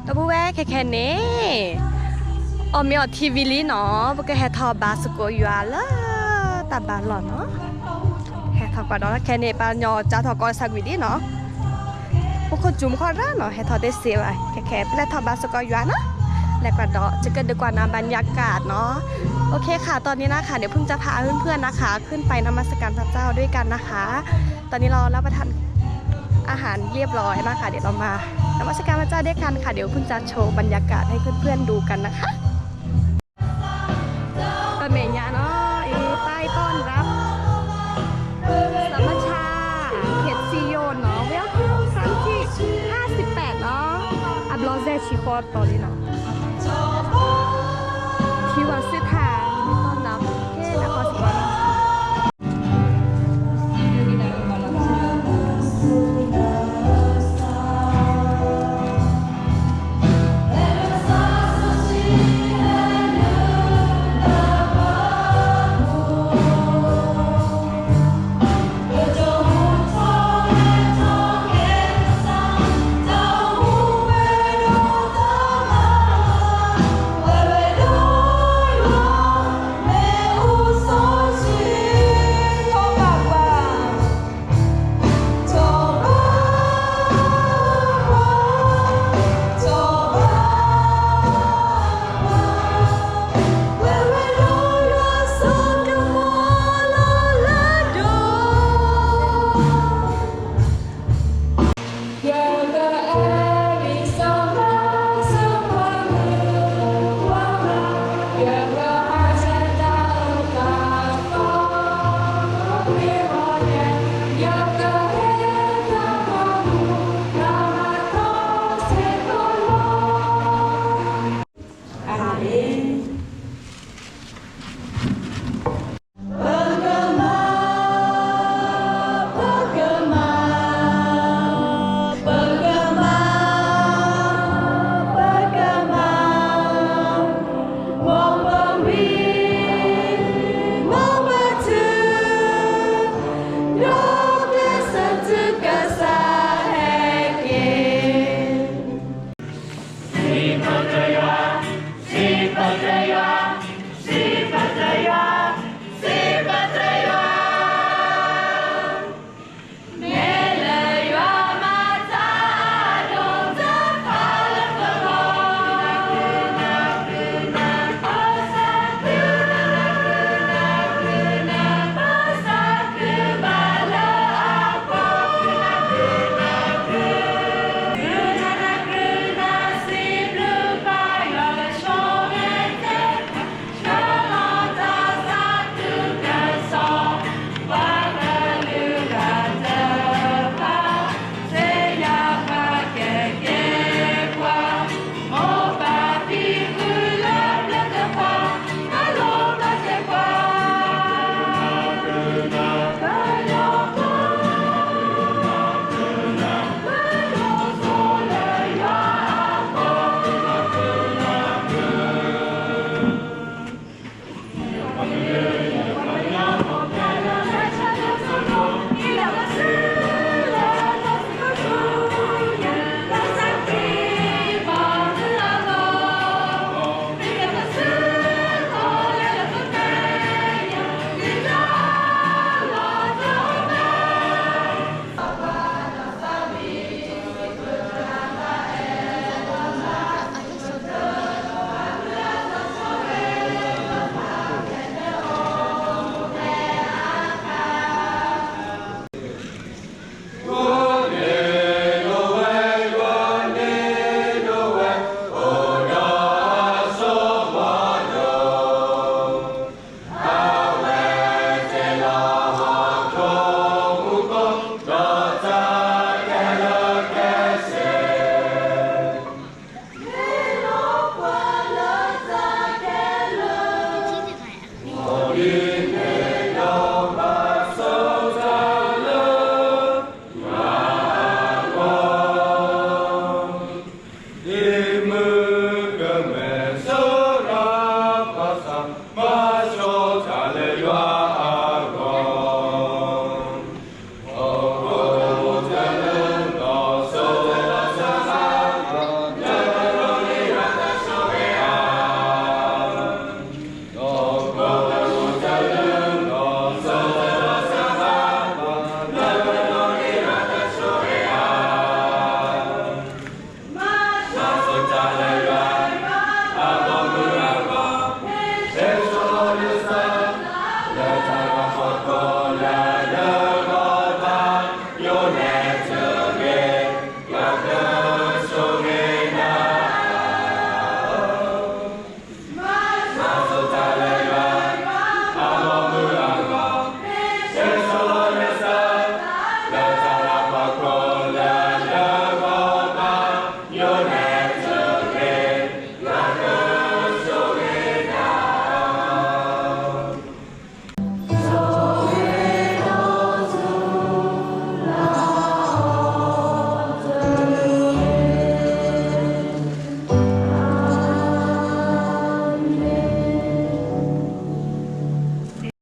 ဒီပုၢ်ဝဲၢ်ခဲခဲန့ၣ် အီၣ်မ့ၤအီထံဝံၤလံနီၤ, ပကဟဲထီၣ်ဘါသကိးယွၤလၢတၢ်ဘါလီၢ်နီၤ. ဟဲထီၣ်ကွၢ်ဒီးခဲန့ၣ် ပှၤညီကၢ်ထီၣ်ကီၢ်ဆၢကွံာ်လံနီၤ. ပခိၣ်ကၠူမခီၣ်ရၣ်နီၤ, ဟဲထီၣ်တ့ၢ်စ့ဝဲ, ခဲခဲ ပလဲၤထီၣ်ဘါသကိးယွၤနီၤ. လဲၤကွၢ်ဒီး ကကဒုးကွၢ်နၤ บรรยากาศနီၤ. โอเคค่ะ ตอนนี้นะคะ เดี๋ยวเพิ่งจะพาเพื่อนๆนะคะ ขึ้นไปนมัสการพระเจ้าด้วยกันนะคะ ตอนนี้เรารับประทานอาหารเรียบร้อยนะคะ เดี๋ยวเรามานมัสการพระเจ้าด้วยกันค่ะ เดี๋ยวเพิ่งจะโชว์บรรยากาศให้เพื่อนๆดูกันนะคะ ပမဲာ်ညါနီၤ အံၤ ป้ายต้อนรับ สมัชชา เขตซีโยนနီၤ Welcome ครั้งที่ห้าสิบแปดနီၤ အဘျီစဲဆံဃီတီၤလံနီၤ ထံဝါစ့ထါ ต้อนรับ ကဲ နၢ်ဟူစ့ၢ်ကီးနီၤ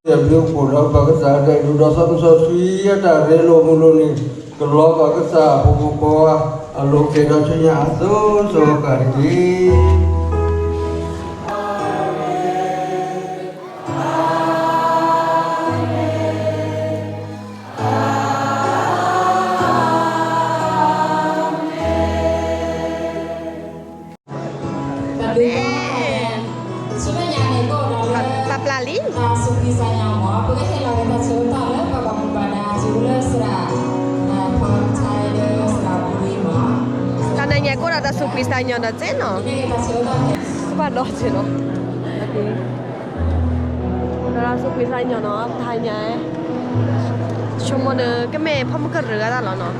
အဘျုးအဖှိၣ်ဒီးပၢ်ကစၢ်အတၢ်အဲၣ်ဒိၣ်ဒီးသးစီဆှံအတၢ်ရ့လိာ်မုာ်လိာ်န့ၣ် ကလီၤဘၣ်ကစၢ်အဖိမုၣ်ဖိခွါ အလိၤက့ၤဒီးဆူညါအစိၤစိၤအဃၣ်တက့ၢ်. ပာ်ပျၢ်လံ, တနံၤညါကိးဒီးတၢ်သူၣ်ဖှံသးညီဒီးစ့နီၤ, ကဘၣ်ဒီးစ့နီၤ, ဒီးတၢ်သူၣ်ဖှံသးညီနီၤ တဟါညါ ဆိကမိၣ်ဒီး ကမ့ၢ်ဖီမုၢ်ကရၢအတၢ်လီၤနီၤ,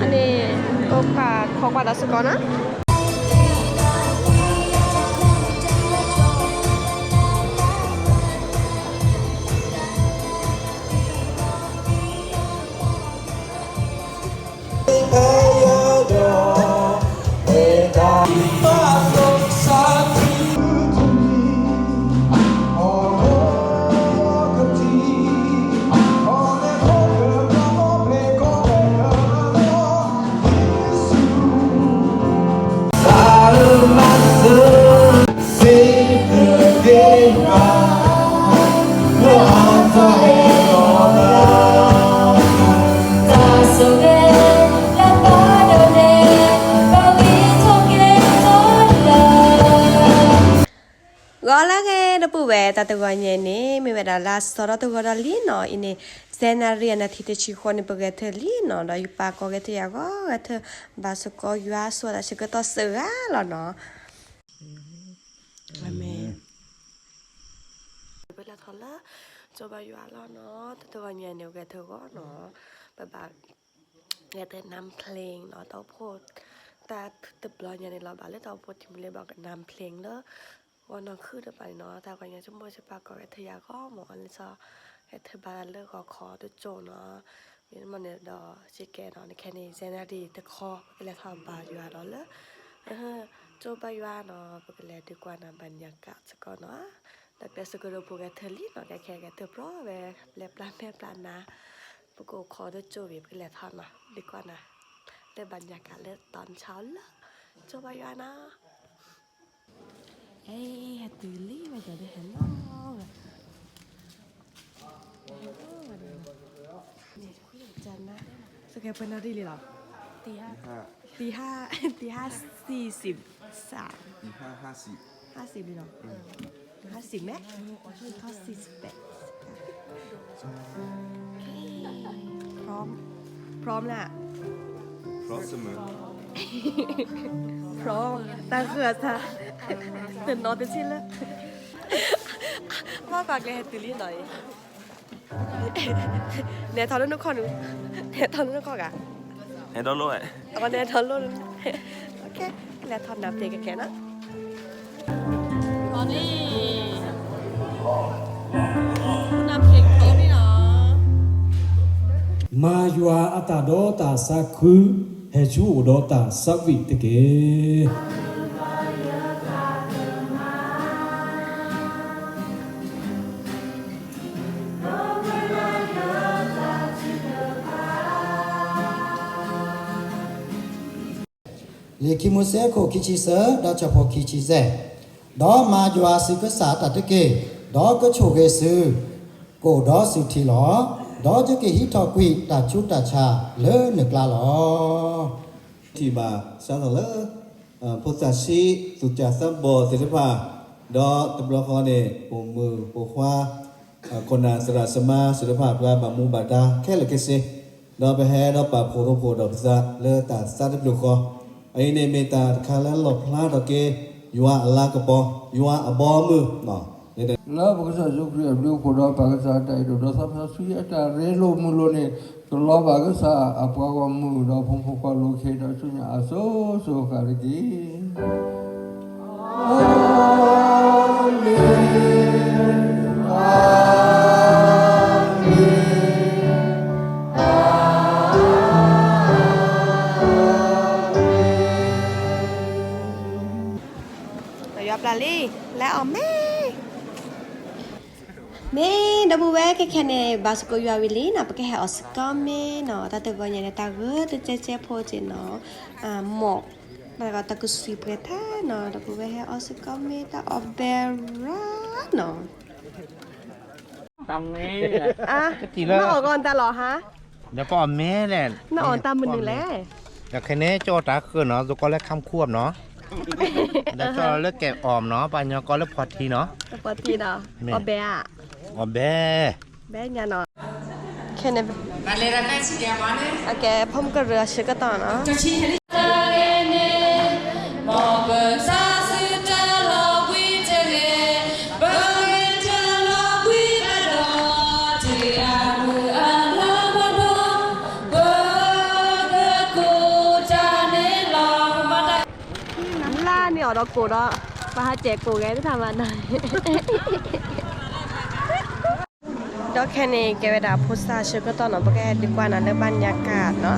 အန့ၣ် ကခိးကွၢ်ဒီးစ့ၢ်ကီးနီၤ. ဂီၤလၢအဂ့ၤ ဒီပုၢ်ဝဲၢ် တၢ်တဂီၤညါအံၤန့ၣ် မ့ၢ်ဝဲဒၣ်လါစီၤဒီးတဂီၤဒီးလံနီၤ, အံၤန့ၣ် စဲနရံၣ်အနၢ်ထံတဆံဃိးန့ၣ် ပဂဲၤထၢၣ်လံနီၤ, ဒီးယပၢ်ကိးဂဲၤထၢၣ်ယၤဂီၢ် ဂဲၤထၢၣ်ဘၣ်စ့ၢ်ကီး ယွၤဆိၣ်ဂ့ၤတၢ်ဆၢကတီၢ်စှၤဂၤလီၤနီၤ. အၤမ့ၣ်. ပလဲၤထီၣ်လၢ ကၠိဘါယွၤလီၤနီၤ, တၢ်တဂီၤညါန့ၣ် ဂဲၤထၢၣ်ဂီၢ်နီၤ, ပဘၣ် ဂဲၤထၢၣ်နါဖျ့နီၤ, တၢ်အိၣ်ဖှိၣ် တၢ်တဘျီညါန့ၣ်လီၤ ဘၣ်လၢတၢ်အိၣ်ဖှိၣ်ထံမူလ့ဘၣ်ကနါဖျ့လၢ ဂီၤနီၢ်ခုၣ်တဖၣ်န့ၣ်နီၤ, တၢ်ဂီၤညါဆိကမိၣ်စ့ၢ်ပၢ်ကိးဂဲၤထၢၣ်ယၤဂီၢ်မး လၢဆီ ဂဲၤထၢၣ်ဘၣ်လၢဂီၤခီတကၠိနီၤ, မ့တမ့ၢ်န့ၣ်ဒီး စ့ၢ်ကီးနီၤ နခဲန့ၣ် စဲနရံၣ်တခီ ပကလဲၤထီၣ်ဘါယွၤဒီးလၢ ကၠိဘါယွၤနီၤ, ပကလဲၤဒုးကွၢ်နၤဘၣ်ညါကးစ့ၢ်ကီးနီၤ, ဒီးကျဲးစၢးကဒီးဖိဂဲၤထၢၣ်လံနီၤ, ကဲခဲဂဲၤထၢၣ်ပြီဝဲ ပျဲပျၢ်မဲာ်ပျၢ်နါ, ပကအိၣ်ခိးတကၠိဝံၤ ပကလဲၤထီၣ်နီၤ ဒုးကွၢ်နၤ လၢဘၣ်ညါကးလၢတီၤဆါလၢ ကၠိဘါယွၤနီၤ. အဲ ဟဲတုၤလံဝဲဒီးဟဲလီၤဝဲ ဟဲလီၤဝဲဒီး န့ၣ် ခွံကနါ စကဲပနၣ်ရံၣ်လံလီၤ, တီ တီ တီ ห้าสิบ สาม ห้าสิบ လံလီၤ, ห้าสิบ ไหม ข้อสี่สิบแปด พร้อม พร้อมแล้ว พร้อมเสมอ พร้อม တၢ်ဃၢၤသး တနီၤတဆံလၢ မ့ၢ်ကွၢ်ကျဲဟဲတုၤလံနီၤအံၤ နဲထီၣ်လၢနခီၣ်နုာ် နဲထီၣ်လၢနခီၣ်ဂၤ ဟဲထီၣ်လိၣ်ဝဲ အဝဲနဲထီၣ်လိၣ် လဲၤထီၣ်နၢ်ပ့ၤကကဲနီၤ မၤယွၤအတၢ်ဒီးတၢ်သးခု, ဟဲဆူအအိၣ်ဒီးတၢ်သးဝံၣ်တက့ၢ်. လံာ်ခံမိၤရှ့ အခိၣ်ခံဆံသၢ ဒီးဆၢဖိခံဆံယဲၢ်, ဒီးမၤယွၤသုကစၢ်အတၢ်တက့ၢ်, ဒီးကဆိၣ်ဂ့ၤသု, ကအိၣ်ဒီးသုထံလီၤ. ဒီးယကဟံးထီၣ်ကွံာ်တၢ်ဆူးတၢ်ဆါလၢနကျါလီၤ. ထံၣ်ဘၣ်စးထီၣ်လၢ ဖိသၣ်ဆံး သူၣ်စၢ်သးဘီၣ်သ့ၣ်တဖၣ်, ဒီးတဘျီဃီန့ၣ် ပိာ်မုၣ်ပိာ်ခွါ ခိၣ်နၢ်သရၣ်သမါသ့ၣ်တဖၣ် ပှၤဘၣ်မူဘၣ်ဒါခဲလၢာ်ခဲဆ့, ဒီးပဟဲဒီးပာ်ဖှိၣ်ရိဖှိၣ်ဒီးပသးလၢတၢ်သးတဖျၢၣ်ဃီ, အအံၤန့ၣ်မ့ၢ်တၢ်တခါလၢလီၣ်ဖျါထီၣ်က့ၤ ယွၤအလၤကပီၤ ယွၤအဘီအမုၢ် လၢပကစၢ်ယ့ၣ်ၡူးခရံာ်အဘျုးအဖှိၣ်ဒီးပၢ်ကစၢ်အတၢ်အဲၣ်ဒိၣ်ဒီးသးစီဆှံအတၢ်ရ့လိာ်မုာ်လိာ်န့ၣ် ကလီၤဘၣ်ကစၢ်အပှၤဂီၢ်မုၢ်ဒီးဖိမုၣ်ဖိခွါလိၤခဲဒီးဆူညါအစိၤစိၤအဃၣ်တက့ၢ်. အၤမ့ၣ်, အၤမ့ၣ်, အၤမ့ၣ်. ယွၤပျၢ်လံ, လၢအီၤမ့ၢ် မ့ၢ်ဒီပုၢ်ဝဲၢ်ခဲခဲန့ၣ် ဘါသကိးယွၤဝံၤလံနီၤ ပကဟဲအီၣ်စကီမ့ၢ်နီၤ တၢ်တဂီၤညါန့ၣ် တၢ်ဂၢၢ်တကဲကဲဖိက့ၤနီၤ မိၢ် တၢ်ဂီၤတၢ်ကစံးပှဲၤထါနီၤ ဒီပုၢ်ဝဲၢ်ဟဲအီၣ်စကီမ့ၢ်တၢ်အီၣ်ဘဲရၣ်နီၤ အါ နအီၣ်ဂီၢ်တၢ်လီၤဟါ ဒီးပအီၣ်မ့ၢ်လဲၣ် နအီၣ်တၢ်မနုၤလဲၣ် ဒီးခဲန့ၣ် ကၠီၣ်တၢ်ဃၢနီၤ သကိးလၢခါမ်ခူအီၣ်နီၤ ဒီးကၠီၣ်လၢကဲအီၣ်နီၤ ပှၤညီကီၢ်လၢဖီထံနီၤ ဖီထံဒီး အီၣ်ဘဲဧါ အီၣ်ဘဲ ဘဲညါနီၤ ခဲန့ၣ် အကဲ ဖိမုၣ်ကရၢအဆၢကတီၢ်နီၤ လါန့ၣ်အီၤဒီးကိးဒီး ပှၤဟးစဲးကိးဂဲၤတထါမးနီၤ ဒီးခဲန့ၣ် ကဲဝဲဒၣ်ဖိသၣ်ဆၢကတီၢ်နီၤ ပကဒုးကွၢ်နၤလၢဘၣ်ညါကၣ်နီၤ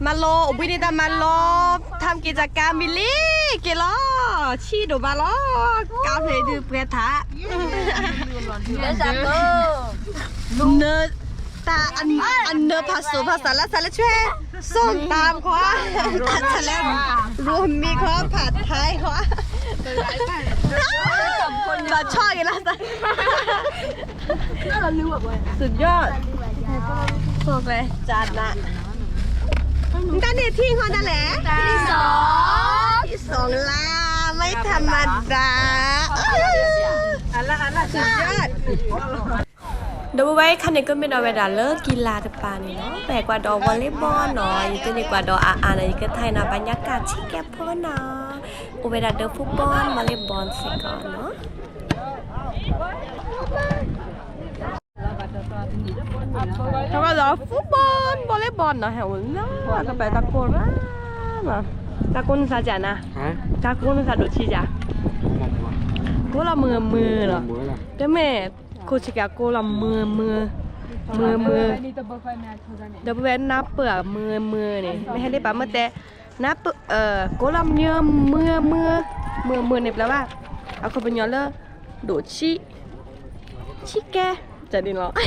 မၤလိ အိၣ်ဘှံးနံၤတၢ်မၤလိ ทำกิจกรรม မံၤလံ က့ၤလီၤ ဆံးဒိၣ်ဘၣ်လီၤ ကါဖဲဒုးပှဲၤထး နၢၤ တၢ်အနၢၤဖးစိၤဖးစးလၢစးလၢဆွဲ ส้มตำခွါ တၢ်ဆၢလဲၣ် ရူမံခွါ ဖးထါခွါ ဘၣ်ဆီၣ်က့ၤလၢ สุดยอด ဆိုးကျဲကြာနာ် တၢ်န့ၣ်ထံၣ်ဃီတၢ်လဲၣ် ที่สอง ที่สอง ล้าน ไม่ธรรมดา สุดยอด ဒီပုၢ်ဝဲၢ်ခါန့ၣ်ကမ့ၢ်ဒၣ်ဝဲဒၣ်လၢကံလၤတပၤန့ၣ်နီၤ ပဟဲကွၢ်ဒီး volleyball နီၤ ယတန့ၢ်ကွၢ်ဒီးအါအါနီၤ ယကထါအံၤနီၤ ဘၣ်ညါကၣ်ထံကဲဖိနီၤ အိၣ်ဝဲဒၣ်ဒီး football volleyball စ့ၢ်ကီးနီၤ ဒီး football volleyball နီၤ ဟဲအိၣ်လၢ ကပၤတၢ်ကိၢ်ရၣ်နီၤ တၢ်ကိၢ်နုာ်သးကနၤ တၢ်ကိၢ်နုာ်သးဒိၣ်ဆံးက ကိၢ်လီၤမုာ်မုာ်နီၤ တမ့ၢ် ခိၣ်ဆံးကကိၢ်လီၤမုာ်မုာ် မုာ်မုာ် ဒီးပဝဲနၢ်ပၢၢ်မုာ်မုာ်န့ၣ် မ့ၢ်ဟဲလၢပာ်မ့ၢ်တဲ နၢ်ပၢၢ် ကိၢ်လီၤမုာ်မုာ် မုာ်မုာ်န့ၣ် ပျဲဘၣ် အခီပညီလၢ ဒိၣ်ဆံး ဆံးကဲ တၢ်န့ၣ်လီၤ ဟဲ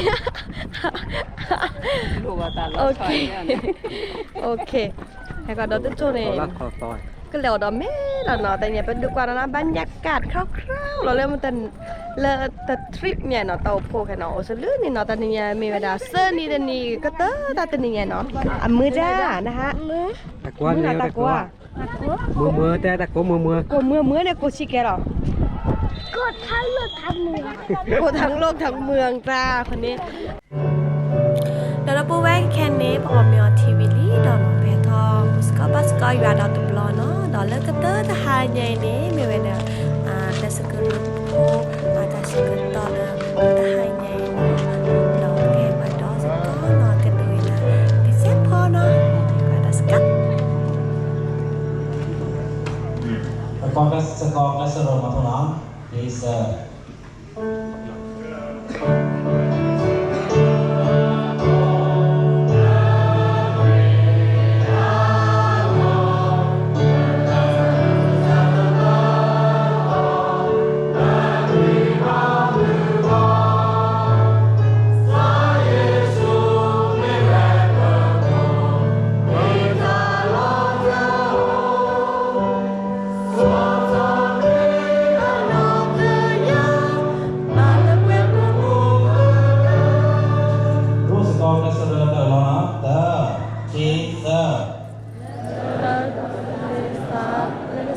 ကဒီးတကၠိန့ၣ် ကလဲၤအီၤဒီးမ့ၢ်လီၤနီၤ တနံၤပဒုးကွၢ်ဒီးနီၤ ဘၣ်ညါကၣ်ခီခီလီၤလၢ လၢတ trip မ့ၢ်နီၤ တၢ်အိၣ်ဖှိၣ်ခဲနီၤ အိၣ်စလုၢ်န့ၣ်နီၤ တနံၤညါမ့ၢ်ဝဲဒၣ် သၢနံၤတနံၤ ကတၢၢ်တၢ်တနံၤညါနီၤ အမုာ်တၢ်နဟါ တၢ်ကိၢ် မုာ်မုာ် တဲတၢ်ကိၢ်မုာ်မုာ် ကိၢ်မုာ်မုာ်န့ၣ် ကိၢ်ဆံးကဲလီၤ ကိၢ်ทั้งโลกทั้งเมือง ကိၢ်ทั้งโลกทั้งเมือง တၢ်ခီန့ၣ် ဒီးဒီပုၢ်ဝဲၢ်ခဲန့ၣ် ပအီၣ်မ့ၤအီထံဝံၤလံဒီးနီၤ ပဟဲထီၣ်ဘူၣ်စကီၣ်ဘါစကီၣ်ယွၤဒီးတဘျီနီၤ ဒီးလၢကတၢၢ်တဟါညါအံၤန့ၣ် မ့ၢ်ဝဲဒၣ် တၢ်ဆၢကရူၢ်ဖိ တၢ်ဆၢကတီၢ်လၢတဟါညါအံၤနီၤ ဒီးပကဟဲကွၢ်ဒီးစကီၣ်နီၤ ကဒိးဝဲဒၣ် တစဲးဖိနီၤ ကွၢ်ဒီးစကီၣ် စကီၤကျဲးစၢးဒီးမၤထူၣ်နီၤ, ဒ်စၢ ဒ်စၢ်ကီး ကျဲးစၢးဒီးတၢ်အၢၣ်လီၤနီၤ, တၢ, ခံ, သၢ. လၢကစၢ်ယ့ၣ်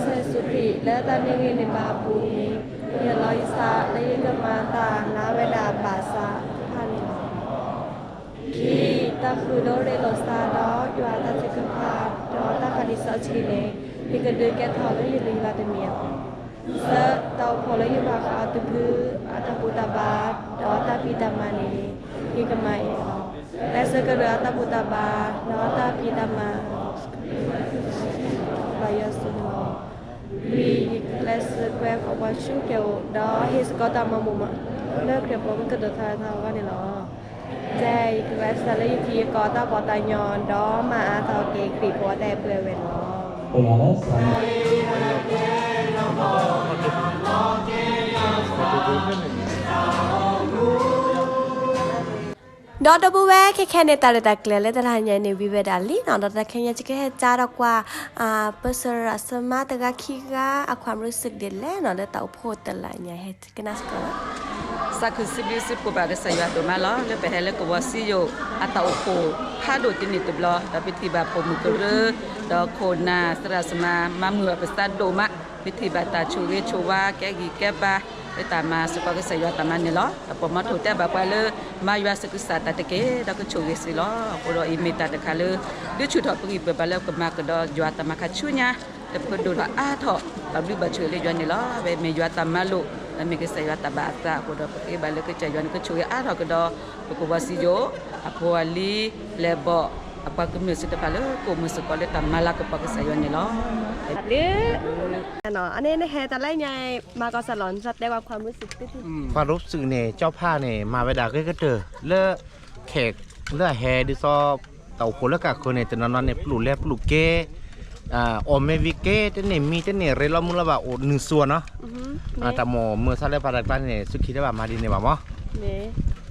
ၡူးခရံာ် လၢတၢ်န့ၢ်ဂံၢ်န့ၢ်ဘါအပူၤန့ၣ်, ယအၢၣ်လီၤယသးလၢယကမၤတၢ် လၢအဝဲဒၣ်ဘၣ်ဆၣ်တဖၣ်န့ၣ်လီၤ. ခံ, တၢ်ဃုာ်ဒိရ့လိာ်သးဒီးယွၤအတၢ်ထုကဖၣ် ဒီးတၢ်ဃးနံၣ်စီဆှံန့ၣ်, ယကဒုးကဲထီၣ်လၢယလံၤယွၤတမံၤလီၤ. သၢ, တၢ်အိၣ်ဖှိၣ်လၢယဘၣ်ဃးအီၤတဖု အတၢ်ဘူၣ်တၢ်ဘါ ဒီးတၢ်ဖံးတၢ်မၤန့ၣ်, ယကမၤအီၤ, ကျဲးစၢးကရၢအတၢ်ဘူၣ်တၢ်ဘါ ဒီးတၢ်ဖံးတၢ်မၤ ဘၣ်ယွၤစိၤန့ၣ်လီၤ. လွံၢ်, ယကျဲးစၢးကွဲဃီၤပှၤဆူက့ၤအိၣ် ဒီးဟ့ၣ်စ့ၢ်ကီးတၢ်မၤမူးမၤ လၢခရံာ်ဖိကဒိၣ်ထီၣ်ထီအဂီၢ်န့ၣ်လီၤ. ယဲၢ်, ယကျဲးစၢးလၢယထံယကီၢ်တၢ်ဖှီၣ်တၢ်ညီ ဒီးမၤအါထီၣ်က့ၤခရံာ်ဖိအတၢ်အဲၣ်ပှၤဝဲန့ၣ်လီၤ. ဒီးဒီပုၢ်ဝဲၢ်ခဲခဲန့ၣ် တၢ်ရဲၣ်တၢ်ကျဲၤလၢတဟါညါအံၤန့ၣ် ဝံၤဝဲဒၣ်လံနီၤ, ဒီးတၢ်ခဲညါ ယကဟဲကၠါဒီးကွၢ် ပစရၣ်စမါတဂၤခံဂၤ အကွၢ်မုာ်စ့ၢ်ကီးဒ်လဲၣ်နီၤ လၢတၢ်အိၣ်ဖှိၣ်တလၢညါ ဟဲကနၣ်စ့ၢ်ကီးလီၤ. သးခုစံးဘျုးစံးဖှိၣ်ဘၣ်ကစၢ်ယွၤဒိၣ်မးလီၤ. လၢပဟဲလၢကဝီၤစံယိၣ် အတၢ်အိၣ်ဖှိၣ်ဖးဒိၣ်တနံၣ်တဘျီ ဒီးပထံၣ်ဘၣ်ဖိမုၣ်ကရၢ ဒီးခိၣ်နၢ်သရၣ်စမါ မၤမုာ်ဘၣ်ပသးဒိၣ်မး, ပထံၣ်ဘၣ်တၢ်ဆိၣ်ဂ့ၤဆိၣ်ဝါ ကဲဂံၢ်ကဲဘါ လၢတၢ်မၤစ့ၢ်ကီးကစၢ်ယွၤတၢ်မၤန့ၣ်လီၤ. ဒီးပှၤမီထိၣ်တဲဘၣ်ပှၤလၢ မၤယွၤစ့ၢ်ကီးတၢ်တက့ၢ် ဒီးကဆိၣ်ဂ့ၤစ့ၢ်လီၤ. အဃိဒီးအံၤမ့ၢ်တၢ်တခါလၢ ဒုးဆူၣ်ထီၣ်ပဂံၢ်ပဘါလၢကမၤကဒီးယွၤတၢ်မၤခါဆူညါ လၢပကဒိၣ်ထီၣ်အါထီၣ် တၢ်ဘျုးဘၣ်ဆိၣ်ဂ့ၤလၢယွၤန့ၣ်လီၤ. အဝဲမ့ၢ်ယွၤတၢ်မၤလိာ် ဒီးမ့ၢ်ကစၢ်ယွၤတၢ်ဘၣ်အသးအဃိဒီး ပဃ့ဘါလၢကစၢ်ယွၤန့ၣ် ကဆိၣ်ဂ့ၤအါထီၣ်ကဒီး ပကဝီၤစံယိၣ် အဖိအလံၤ လၢဘီၣ် အပှၤကမျၢၢ်သ့ၣ်တဖၣ်လၢကအိၣ်မုာ်စ့ၢ်ကီးလၢတၢ်မၤလၤကပီၤကစၢ်ယွၤန့ၣ်လီၤ. အန့ၣ်နဟဲတၢ်လၢညါ မၤကီးစၢ်လီၤ နသးတဲဝဲခွါမုာ်စ့ၢ်ကီး ခွါရူးစူးန့ၣ် ကၠီဖးန့ၣ် မၤဝဲဒၣ်ဂ့ၤကတၢၢ် လၢ ခဲး လၢအဟဲဒ်သိး တၢ်အိၣ်ဖှိၣ်လၢကးဃၢၤန့ၣ် တနီၤနီၤန့ၣ် ပျုၢ်လဲၤပျုၢ်ကဲ အီၣ်မ့ၢ်ဝံၤကဲ တန့ၢ်မံ တန့ၢ်ရ့လီၤမုၢ်လီၤဘၣ်အိၣ်နုာ်စိၤနီၤ တၢ်မိၣ်မုာ်သးလၢပှၤတၢ်ကျါန့ၣ် သုခံတဘၣ်မၤဒ်န့ၣ်ဘၣ်မး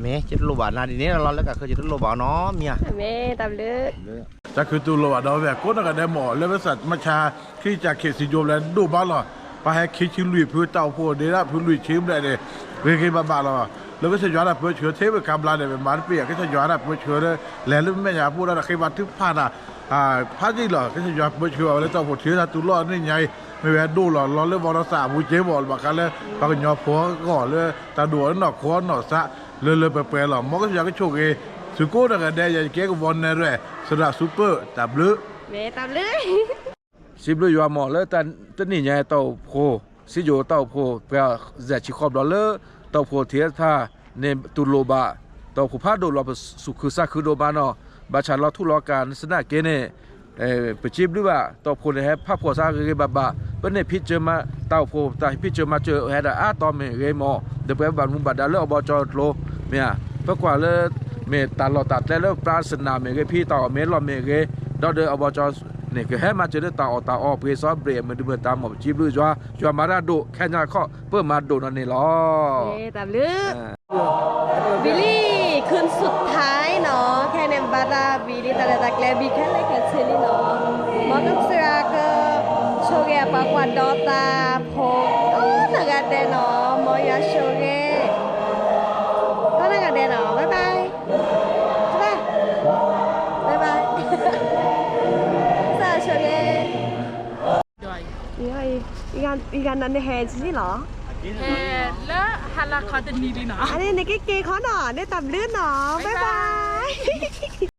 မ့ၢ် ယတလိၣ်ဘၣ်နၤဒ်န့ၣ်လီၤ လၢကးဃၢၤယတလိၣ်ဘၣ်အီၤနီတမံၤဧါ တၢ်ဘျုး တၢ်ခူသူၣ်လိၣ်ဘၣ်ဒီးဝဲ ကိးနီၢ်ဂၤဒဲးမ့ၢ် လၢဘၣ်ဆၣ်မၤဆါ ခရံာ်ကၢ်ခ့ၣ်စံယိၣ်ဘျဲၣ်ဒိၣ်ဘၣ်လီၤ. ပှၤဟဲခံဆံလွံၢ်ဖု တၢ်အိၣ်ဖှိၣ်ဒ့ဒၣ်ဖုလွံၢ်ဆံဘျဲၣ်န့ၣ် ဂ့ၤဂ့ၤဘၣ်ဘၣ်လီၤ. လၢကစၢ်ယွၤတၢ်ပၢဆှၢ ထဲပကါဘျါန့ၣ် ပမၤတပ့ၢ် ကစၢ်ယွၤတၢ်ပၢဆှၢလၢ လဲၤလၢမဲာ်ညါပူၤဒီးတဃ့ဘါထုကဖၣ်တၢ် ဖးယံာ်လီၤ. ကစၢ်ယွၤပၢဆှၢအီၤလၢတၢ်အိၣ်ဖှိၣ်ထံတၢ်တူၢ်လိာ်န့ၣ်ညါအံၤ မ့ၢ်ဝဲဒိၣ်လီၤ လီၤလၢဘီနီၢ်သးအပူၤက့မ့ၢ် ဘၣ်ဃးလၢ ပှၤကညီဖိအဂီၢ်လၢတၢ်ဒိၣ်အနီၢ်ခိအနီၢ်သး လၢလၢပှဲၤပှဲၤလီၤ. မ်ကစၢ်ယွၤကဆိၣ်ဂ့ၤ သုးကိးနီၢ်ဂၤဒဲး ယၤယကဲကဝီၤနဲၣ်ရွဲၣ် သရၣ်စူပၢၢ် တၢ်ဘျုး စံးဘျုးယွၤမ့ၢ် လၢတနံၣ်ညါတၢ်အိၣ်ဖှိၣ် စံယိၣ်တၢ်အိၣ်ဖှိၣ် ပှၤစဲးဆံဃီဘျီလၢ တၢ်အိၣ်ဖှိၣ်ထံတဖၣ်န့ၣ် တူၢ်လိာ်ဘၣ် တၢ်အိၣ်ဖှိၣ်ဖးဒိၣ်လီၤ ပသူၣ်ခုသးခုဒိၣ်မးနီၤ ဘၣ်ဆၣ်လီၤထူလီၤကၢ်နသနာ်က့န့ၣ် ပစံးဘျုးဘၣ် တၢ်အိၣ်ဖှိၣ်န့ၣ် ဟဲဖးဖှီၣ်သးဂ့ၤဂ့ၤဘၣ်ဘၣ် ပန့ၢ်ဖံးစၢၤမၤ တၢ်အိၣ်ဖှိၣ် တၢ်ဖံးစၢၤမၤစၢၤဟဲဒၣ်အါတီၤမ့ၢ်ဂ့ၤမ့ၢ် ဒီးပှၤဘၣ်မူဘၣ်ဒါလၢအဘီကၠီအကျိၤ မ့ၢ်ဧါ ပကွၢ်လၢ မ့ၢ်တၢ်လီၢ်တၢ်ကျဲလၢပျၢ်စနၢၣ်မ့ၢ်ဂ့ၤ ဖံးတၢ်အီၣ်မ့ၢ်လီၢ်မ့ၢ်ဂ့ၤ ဒီးဒီးအဘီကၠီန့ၣ် ကဟဲမၤစၢၤလၢတၢ်အီၣ်တၢ်အီ ပှ့ၤစီဘြ့ၣ်မုာ်ဒုမုာ်တၢ်မ့ၢ် ပစံးဘျုးယွၤ ယွၤမၤတၢ်ဒိၣ် ခဲညါခီ ပမၤဒိၣ်နီၣ်န့ၣ်လီၤ တၢ်ဘျုး ဝံၤလံ คืนสุดท้ายနီၤ ခဲန့ၣ်ဘၣ်တၢ်ဝံၤလံ တၢ်ရဲၣ်တၢ်ကျဲၤဘံခဲလၢာ်ခဲဆ့လံနီၤ မ်ကစၢ်ယွၤကဆိၣ်ဂ့ၤအပှၤကွၢ်ဒီးတၢ်ဖိ ကိးနီၢ်ဂၤဒဲးနီၤ မ်ယွၤဆိၣ်ဂ့ၤ ကိးနီၢ်ဂၤဒဲးနီၤ bye bye bye bye bye bye ကစၢ်ယွၤဆိၣ်ဂ့ၤ ယဂၤနၤန့ၣ်ဟဲဆံလီၤ ဟဲလၢဟါလီၤခီတနံၤလံနီၤ အန့ၣ်နက့ၤက့ၤခီနီၤ န့ၣ်တၢ်ဘျုးနီၤ bye bye